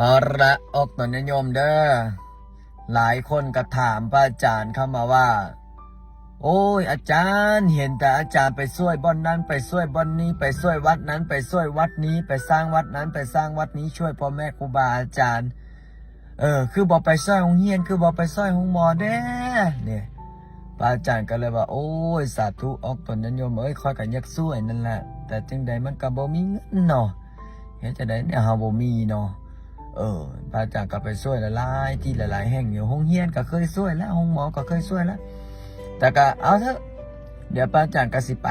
ເອົາລະ ອອກຕົນຍາດໂຍມເດີ ຫຼາຍຄົນກໍຖາມພະອາຈານເຂົ້າມາວ່າ ໂອ້ຍ ອາຈານ ເຫັນແຕ່ອາຈານໄປຊ່ວຍບ່ອນນັ້ນ ໄປຊ່ວຍບ່ອນນີ້ ໄປຊ່ວຍວັດນັ້ນ ໄປຊ່ວຍວັດນີ້ ໄປສ້າງວັດນັ້ນ ໄປສ້າງວັດນີ້ ຊ່ວຍພໍ່ແມ່ຄູບາອາຈານ ເອີ ຄືບໍ່ໄປຊ່ວຍໂຮງຮຽນ ຄືບໍ່ໄປຊ່ວຍໂຮງໝໍແດ່ ນີ້ ພະອາຈານກໍເລີຍວ່າ ໂອ້ຍ ສາທຸ ອອກຕົນຍາດໂຍມເອີຍ ຂ້ອຍກໍຢາກຊ່ວຍນັ້ນແຫຼະ ແຕ່ຈັ່ງໃດມັນກໍບໍ່ມີເງິນເນາະ ເຮັດຈັ່ງໃດແນວເຮົາບໍ່ມີເນາະ ເອີ ພະອາຈານກໍໄປຊ່ວຍຫຼາຍໆ ທີ່ຫຼາຍໆແຫ່ງຢູ່ ໂຮງຮຽນກໍເຄີຍຊ່ວຍແລ້ວ ໂຮງໝໍກໍເຄີຍຊ່ວຍແລ້ວ ແຕ່ກໍເອົາເຖາະ ດຽວພະອາຈານກໍຊິໄປ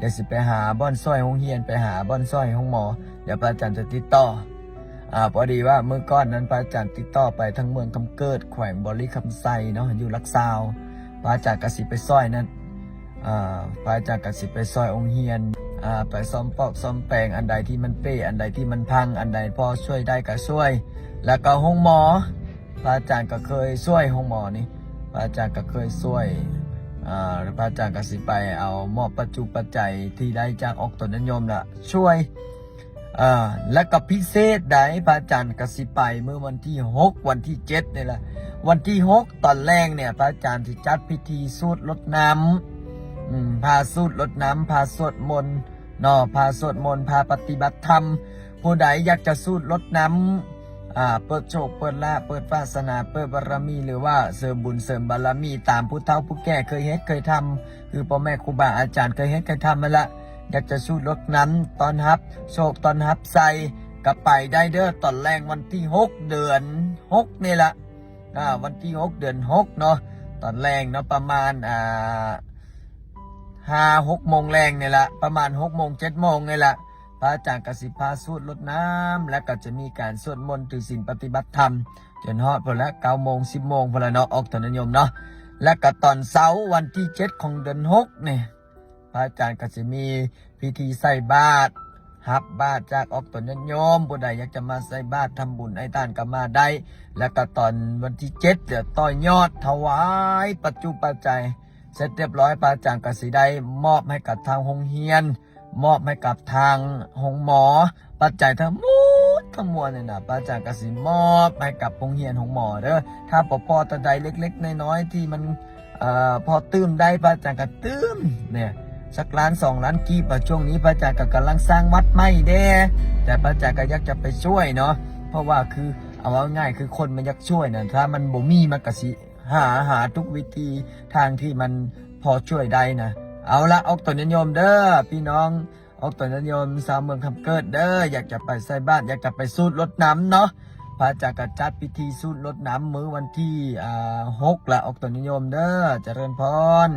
ດຽວຊິໄປຫາບ່ອນຊ່ວຍໂຮງຮຽນ ໄປຫາບ່ອນຊ່ວຍໂຮງໝໍ ດຽວພະອາຈານຈະຕິດຕໍ່ ອາ ພໍດີວ່າມື້ກ່ອນນັ້ນພະອາຈານຕິດຕໍ່ໄປທາງເມືອງຄຳເກີດ ແຂວງບໍລິຄຳໄຊເນາະ ຢູ່ຫຼັກຊາວ ພະອາຈານກໍຊິໄປຊ່ວຍນັ້ນ ອາ ພະອາຈານກໍຊິໄປຊ່ວຍໂຮງຮຽນ ອາ ໄປສ້ອມປອກສ້ອມແປງ ອັນໃດທີ່ມັນເປ້ ອັນໃດທີ່ມັນພັງ ອັນໃດພໍຊ່ວຍໄດ້ກໍຊ່ວຍ ແລ້ວກໍໂຮງໝໍ ພະອາຈານກໍເຄີຍຊ່ວຍໂຮງໝໍນີ້ ພະອາຈານກໍເຄີຍຊ່ວຍ ອາ ພະອາຈານກໍຊິໄປເອົາມອບປັດຈຸປັດໄຈທີ່ໄດ້ຈາກອອກຕົນຍາດໂຍມລະຊ່ວຍ ອາ ແລ້ວກໍພິເສດໃດ໋ ພະອາຈານກໍຊິໄປມື້ວັນທີຫົກ ວັນທີເຈັດນີ້ລະ ວັນທີຫົກຕອນແລງເນີ້ຍ ພະອາຈານຊິຈັດພິທີສູດລົດນ້ຳ ອາ ພາສູດລົດນ້ຳ ພາສວດມົນເນາະ ພາສວດມົນ ພາປະຕິບັດທຳ ຜູ້ໃດຢາກຈະສູດລົດນ້ຳ ອາ ເປີດໂຊກ ເປີດລາບ ເປີດວາສະໜາ ເປີດບາລະມີ ຫຼືວ່າເສີມບຸນເສີມບາລະມີ ຕາມຜູ້ເຖົ້າຜູ້ແກ່ເຄີຍເຮັດເຄີຍທຳ ຄືພໍ່ແມ່ຄູບາອາຈານເຄີຍເຮັດເຄີຍທຳຫັ້ນລະ ຢາກຈະສູດລົດນ້ຳ ຕ້ອນຮັບໂຊກ ຕ້ອນຮັບໄຊ ກໍໄປໄດ້ເດີ ຕອນແລງວັນທີຫົກ ເດືອນຫົກນີ້ລະ ອາ ວັນທີຫົກ ເດືອນຫົກເນາະ ຕອນແລງເນາະ ປະມານ ອາ ຫ້າຫົກໂມງແລງນີ້ລະ ປະມານຫົກໂມງ ເຈັດໂມງນີ້ລະ ພະອາຈານກໍຊິພາສູດລົດນ້ຳ ແລ້ວກໍຈະມີການສວດມົນຖືສິນປະຕິບັດທຳ ຈົນຮອດພຸ້ນລະ ເກົ້າໂມງ ສິບໂມງພຸ້ນລະເນາະ ອອກຕົນຍາດໂຍມເນາະ ແລ້ວກໍຕອນເຊົ້າວັນທີເຈັດ ຂອງເດືອນຫົກນີ້ ພະອາຈານກໍຊິມີພິທີໃສ່ບາດ ຮັບບາດຈາກອອກຕົນຍາດໂຍມ ຜູ້ໃດຢາກຈະມາໃສ່ບາດທຳບຸນໃຫ້ທານກໍມາໄດ້ ແລ້ວກໍຕອນວັນທີເຈັດ ດຽວຕໍ່ຍອດຖວາຍປັດຈຸປັດໄຈ ເສັດຮຽບຮ້ອຍ ພະອາຈານກໍຊິໄດ້ມອບໃຫ້ກັບທາງໂຮງຮຽນ ມອບໃຫ້ກັບທາງໂຮງໝໍ ປັດໄຈທັງໝົດທັງມວນນີ້ນະ ພະອາຈານກໍຊິມອບໃຫ້ກັບໂຮງຮຽນໂຮງໝໍເດີ ຖ້າພໍພໍແຕ່ໃດເລັກໆນ້ອຍໆ ທີ່ມັນ ເອີ ພໍຕື່ມໄດ້ ພະອາຈານກໍຕື່ມ ເນຍ ສັກລ້ານສອງລ້ານກີບ ວ່າຊ່ວງນີ້ພະອາຈານກໍກຳລັງສ້າງວັດໃໝ່ເດ້ ແຕ່ພະອາຈານກໍຢາກຈະໄປຊ່ວຍເນາະ ເພາະວ່າຄື ເອົາເວົ້າງ່າຍ ຄືຄົນມັນຢາກຊ່ວຍນະ ຖ້າມັນບໍ່ມີ ມັນກໍຊິຫາ ຫາທຸກວິທີທາງທີ່ມັນພໍຊ່ວຍໄດ້ນະ ເອົາລະ ອອກຕົນຍາດໂຍມເດີ ພີ່ນ້ອງ ອອກຕົນຍາດໂຍມຊາວເມືອງຄຳເກີດເດີ ຢາກຈະໄປໃສ່ບາດ ຢາກຈະໄປສູດລົດນ້ຳເນາະ ພະອາຈານກໍຈັດພິທີສູດລົດນ້ຳມື້ວັນທີ ອາ ຫົກລະ ອອກຕົນຍາດໂຍມເດີ ຈະເລີນພອນ.